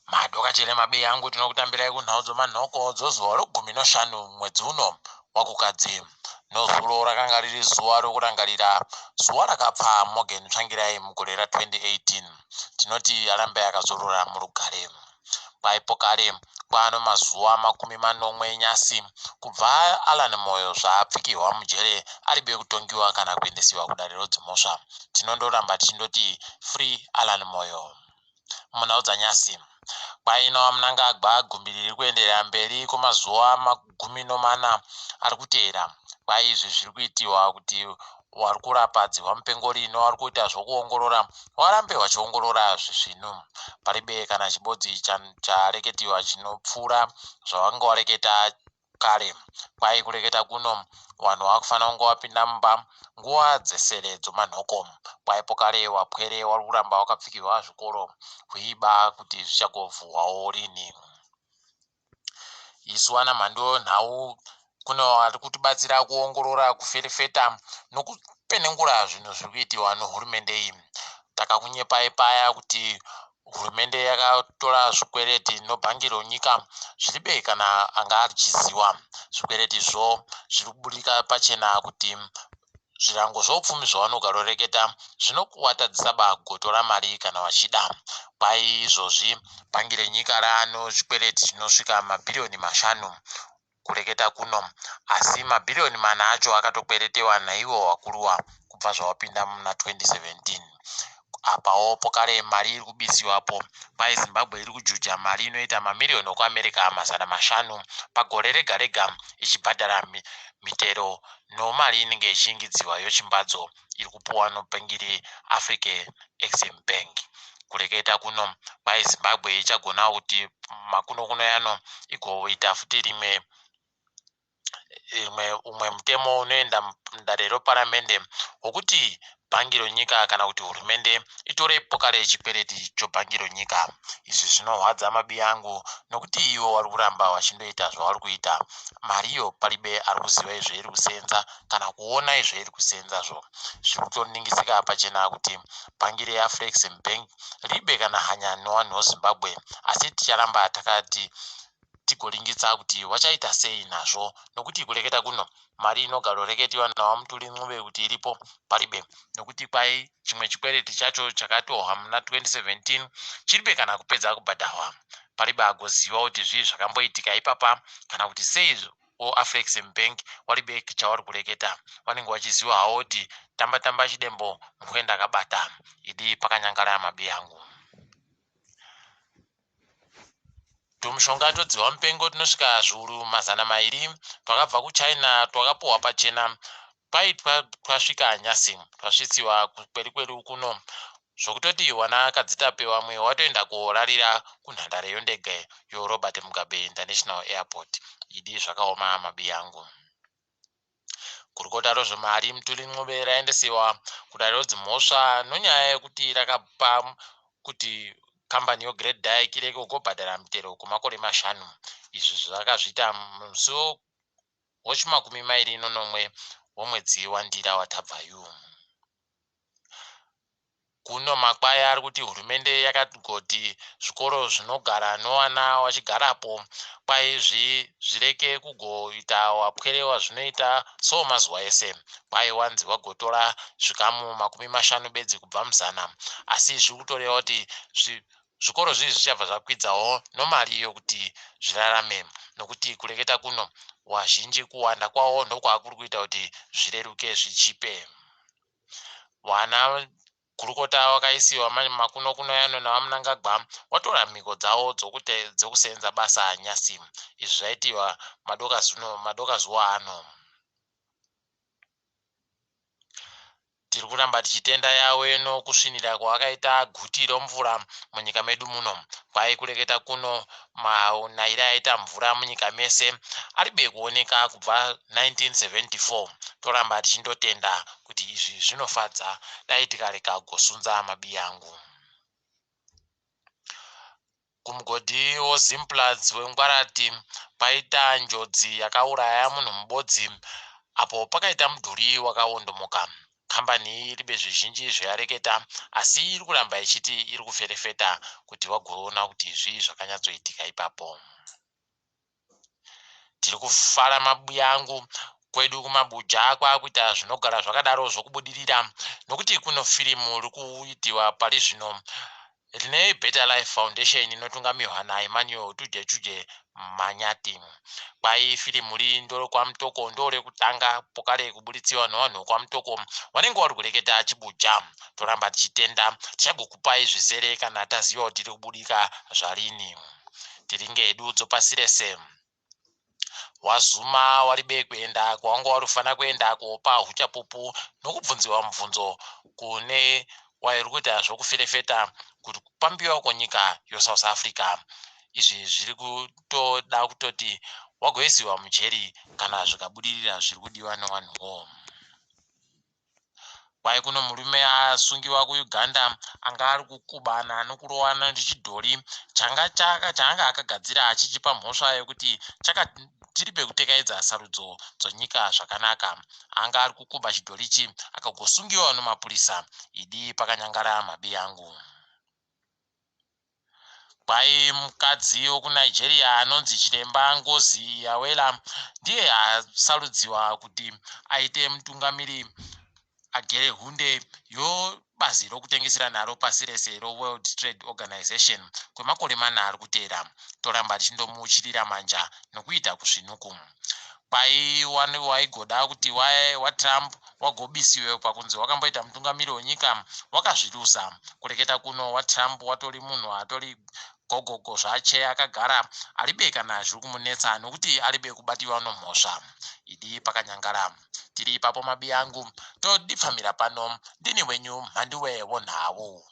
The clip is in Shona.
Madokachene mabeya angu, tinokutambirai kunhau dzomanhoko dzozuva rogumi noshanu mwedzi uno waKukadzi. Nozuro rakanga riri zuva rokurangarira zuva rakapfa Morgan Tsvangirai mugore ra2018. Tinoti arambe akazorora murugare. Kwaipo kare kwaano mazuva 70 nyasi kubva Alan Moyo zvaapfikirwa mujere aribe kutongiwa kana kuendesiwa kudare rodzimhosva. Tinondoramba tichindoti free Alan Moyo. Munhau dzanyasi, kwaina VaMnangagwa gumbi riri kuenderera mberi kwemazuva 14 ari kuteera. Kwai izvi zviri kuitiwa kuti vari kurapa dzihwa mupengo rino vari kuita zvokuongorora varambe vachiongorora zvisvinu. Paribe kana chibodzi chareketiwa chinopfuura zvavanga vareketa kare. Kwai kureketa kuno vanhu vakufanira kunge vapinda mumba nguva dzesere dzomanhoko. Kwaipo kare wapwere wari kuramba wakapfikirwa zvikoro hwiba kuti zvichagovhurwawo rini. Isu ana mhandu nhau kune vari kutibatsira kuongorora, kuferefeta nokupenengura zvinhu zviri kuitiwa nehurumende iyi. Takakunyepai paya kuti hurumende yakatora zvikwereti nobhangi ronyika zviribe kana anga achiziwa. Zvikweretizvo zviri kuburika pachena kuti zvirango zvoupfumi zvavanogaroreketa zvinokuvatadzisa ba kugotora mari kana vachida. Kwai izvozvi bhangi renyika raano zvikwereti zvinosvika mabhiriyoni 5 kureketa kuno, asi mabhiriyoni 4 acho akatokweretewa naivo vakuruwa kubva zvavapinda muna 2017. Apawo pokare mari iri kubisiwapo. Kwai Zimbabwe iri kujuja mari inoita mamiriyoni okuAmerica 500 pagore rega rega ichibhadhara mitero nomari inenge ichingidziwa yochimbadzo iri kupuwa nobhengi reAfrican Exim Bank. Kureketa kuno kwai Zimbabwe ichagona kuti makuno kuno yano igoita futi rimwe rimwe umwe mutemo unoenda mudare reparamende wokuti bhangi ronyika kana kuti hurumende itore boka rechikwereti chobhangi ronyika. Izvi zvinohwadza mabiya angu nokuti ivo vari kuramba vachindoita zvavari kuita. Mari iyo paribe ari kuziva izvo iri kusenza kana kuona izvo iri kusenzazvo. Zviri kutoningisika pachena kuti bhangi reAfrexim Bank ribe kana hanya nevanhu veZimbabwe, asi ticharamba takati tigoringitsa kuti vachaita sei nazvo nokuti kureketa kuno mari inogaroreketiwa naVaMutuli Ncube kuti iripo paribe, nokuti kwai chimwe chikwereti chacho chakatohwa muna 2017 chiribe kana kupedza kubhadharwa. Paribe agoziva kuti zvii zvakamboitika ipapa kana kuti sei voAfrexim Bank waribe chavari kureketa. Vanenge vachiziva havo kuti tamba tamba chidembo mukwenda akabata idi pakanyangara mabiyangu. Tumushonga twodzihwa mupengo tunosvika zviuru 200 twakabva kuChina twakapuhwa pachena kwai twasvika nyasi twasvitsiwa kwedu kuno zvokutoti wana kadzitape wamwe watoenda korarira kunhandare yondege yoRobert Mugabe International Airport. Idi zvakaoma mabiyangu. Gurukota rezvemari Mthuli Ncube raendesiwa kudare redzimhosva nonyaya yekuti rakapa kuti kambani yoGreat Dyke irege kugobhadhara mitero kwemakore 5. Izvi zvakazviita musi wechimakumi mairi nonomwe womwedzi waNdira watabvayu. Kuno makwai ari kuti hurumende yakagoti zvikoro zvinogara novana vachigarapo kwai zvireke kugoita wapwere wazvinoita so mazuva ese. Kwai wanzi wagotora zvikamu 50 bedzi kubva muzana, asi zviri kutoreva kuti zvikoro zvii zvichabva zvakwidzawo nomari yokuti zvirarame, nokuti kureketa kuno wazhinji kuwanda kwawo ndokwakuri kuita kuti zvireruke zvichipe. Vana gurukota wakaisiwa makuno kuno yano naVaMnangagwa watora mhiko dzavo dzokusenza basa nyasi. Izvi zvaitiwa madokazuva ano. Tiri kuramba tichitenda Yawe nokusvinira kwaakaita guti romvura munyika medu muno. Kwai kureketa kuno manaire aita mvura munyika mese aribe kuoneka kubva 1974. Toramba tichindotenda kuti izvi zvinofadza, dai tikarega kugosunza mabiyangu. Kumugodhi woZimplats weNgwarati kwaita njodzi yakauraya munhu mubodzi apo pakaita mudhuri wakawondomoka. Kambani iyi iribe zvizhinji zvayareketa, asi iri kuramba ichiti iri kuferefeta kuti vagoona kuti zvii zvakanyatsoitika ipapo. Tiri kufara mabuya angu, kwedu kumabuja kwakuita zvinogara zvakadaro zvokubudirira, nokuti kuno firimu riri kuitiwa pari zvino rine Better Life Foundation inotungamirwa naEmmanuel Tuje Chuje Manyati. Kwai firimu ri ndorekwamutoko, ndorekutanga pokare kuburitsiwa nevanhu vekwaMutoko vanenge vari kureketa chibuja. Toramba tichitenda, tichagokupai zvizere kana taziva kuti riri kubudika zvarini. Tiri ngedu dzopasi rese. WaZuma waribe kuenda kwawanga warifanira kuenda kopa huchapupu nokubvunziwa mubvunzo kune wairi kuita zvokuferefeta kuti kupambiwa kwenyika yoSouth Africa. Izvi zviri kutoda kutoti wagoisiwa mujeri kana zvikabudirira zviri kudiwa nevanhuwo. Kwai kuno murume asungiwa kuUganda anga ari kukubana nokurovana nechidhori changa chaanga akagadzira, achichipa mhosva yekuti chiri pekutekaidza sarudzo dzenyika zvakanaka. Anga ari kukuba chidhori ichi, akagosungiwa nemapurisa. Idi pakanyangara mabi angu. Kwai mukadzi wekuNigeria anonzi chiremba Ngozi Yawela ndiye asarudziwa kuti aite mutungamiri agere hunde yobazi rokutengesera naro pasi rese roWorld Trade Organization kwemakore 4 ari kuteera. Toramba tichindomuuchirira manja nokuita kusvinuku. Kwai waigoda kuti waTrump wagobisiwe pakunzi wakamboita mutungamiri wenyika, wakazviruza. Kureketa kuno waTrump watori munhu atori gogogo zvache, akagara aribe kana zviri kumunetsa, nokuti aribe kubatiwa nomhosva. Idi pakanyangara. Tiri ipapo mabi angu, todipfamira pano. Ndini wenyu Mhanduwe wonhau.